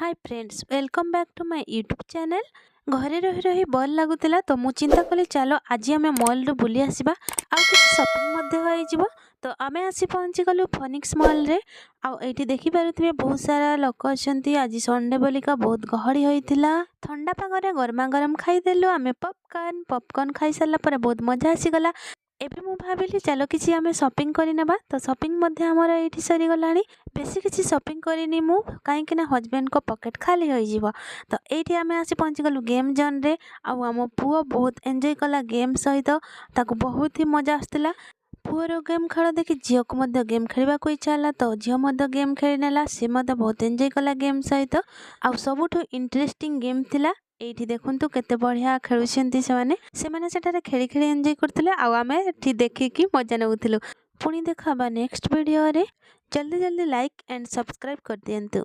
Hi friends, welcome back to my YouTube channel. ଘରେ ରହି ରହି ବୋର୍ ଲାଗୁଥିଲା ତ ମୁଁ ଚିନ୍ତା କଲି, ଚାଲ ଆଜି ଆମେ ମଲ୍ରୁ ବୁଲି ଆସିବା ଆଉ କିଛି ସପିଂ ମଧ୍ୟ ହେଇଯିବ। ତ ଆମେ ଆସି ପହଞ୍ଚିଗଲୁ ଫୋନିକ୍ସ ମଲ୍ରେ। ଆଉ ଏଇଠି ଦେଖିପାରୁଥିବେ, ବହୁତ ସାରା ଲୋକ ଅଛନ୍ତି। ଆଜି ସଣ୍ଡେ ବୋଲିକା ବହୁତ ଗହଳି ହୋଇଥିଲା। ଥଣ୍ଡା ପାଗରେ ଗରମା ଗରମ ଖାଇଦେଲୁ ଆମେ ପପକର୍ନ। ପପକର୍ନ ଖାଇସାରିଲା ପରେ ବହୁତ ମଜା ଆସିଗଲା। ଏବେ ମୁଁ ଭାବିଲି, ଚାଲ କିଛି ଆମେ ସପିଂ କରିନେବା। ତ ସପିଂ ମଧ୍ୟ ଆମର ଏଇଠି ସରିଗଲାଣି। ବେଶୀ କିଛି ସପିଂ କରିନି ମୁଁ, କାହିଁକି ନା ହଜବେଣ୍ଡଙ୍କ ପକେଟ୍ ଖାଲି ହୋଇଯିବ। ତ ଏଇଠି ଆମେ ଆସି ପହଞ୍ଚିଗଲୁ ଗେମ୍ ଜୋନ୍ରେ। ଆଉ ଆମ ପୁଅ ବହୁତ ଏନ୍ଜୟ କଲା ଗେମ୍ ସହିତ, ତାକୁ ବହୁତ ହି ମଜା ଆସୁଥିଲା। ପୁଅର ଗେମ୍ ଖେଳ ଦେଖି ଝିଅକୁ ମଧ୍ୟ ଗେମ୍ ଖେଳିବାକୁ ଇଚ୍ଛା ହେଲା, ତ ଝିଅ ମଧ୍ୟ ଗେମ୍ ଖେଳିନେଲା। ସେ ମଧ୍ୟ ବହୁତ ଏନ୍ଜୟ କଲା ଗେମ୍ ସହିତ। ଆଉ ସବୁଠୁ ଇଣ୍ଟରେଷ୍ଟିଂ ଗେମ୍ ଥିଲା ଏଇଠି। ଦେଖନ୍ତୁ, କେତେ ବଢ଼ିଆ ଖେଳୁଛନ୍ତି ସେମାନେ। ସେମାନେ ସେଠାରେ ଖେଳି ଖେଳି ଏନ୍ଜୟ କରୁଥିଲେ ଆଉ ଆମେ ଏଠି ଦେଖିକି ମଜା ନେଉଥିଲୁ। ପୁଣି ଦେଖା ହେବା ନେକ୍ସଟ ଭିଡ଼ିଓରେ। ଜଲ୍ଦି ଜଲ୍ଦି ଲାଇକ୍ ଆଣ୍ଡ ସବସ୍କ୍ରାଇବ୍ କରିଦିଅନ୍ତୁ।